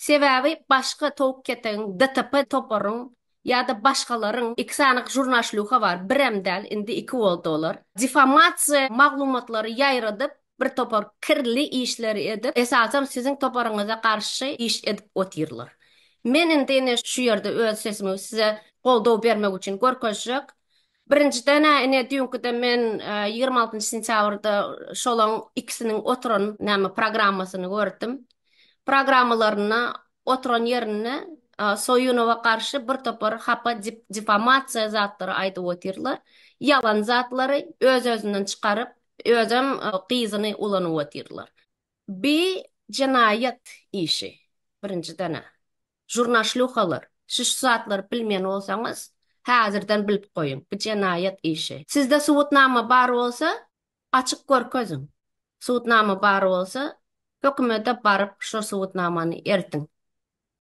Sebäbi başga towuk ketegiň DTP toparyň ýa-da başgalaryň iki sany žurnaşlýuha bar, birem däl, indi iki boldy olar. Difamasiýa maglumatlary ýaýradyp, bir topar kirli işleri edip, esasam siziň toparyňyza garşy iş edip otyrlar. Men indi ine şu ýerde öz sesimi size goldaw bermek üçin görkezjek. Birinjiden-ä ine düýnküde men 26 sentýabrda şolaň ikisiniň oturan näme programmasyny gördüm. Programmalarynda oturan ýerinde Soýunowa garşy bir topar hapa difamasiýa zatlary aýdyp otyrlar. Ýalan zatlary öz-özünden çykaryp, özem gyzyny ulanyp otyrlar. Bi jenaýat işi, birinjiden-ä. Žurnaşlýuhalar, siz şu zatlary bilmeýän bolsaňyz, häzirden bilip goýuň, bu jenaýat işi. Sizde subutnama bar bolsa, açyk görkeziň. Subutnama bar bolsa, hökümete baryp şo subutnamany ertiň.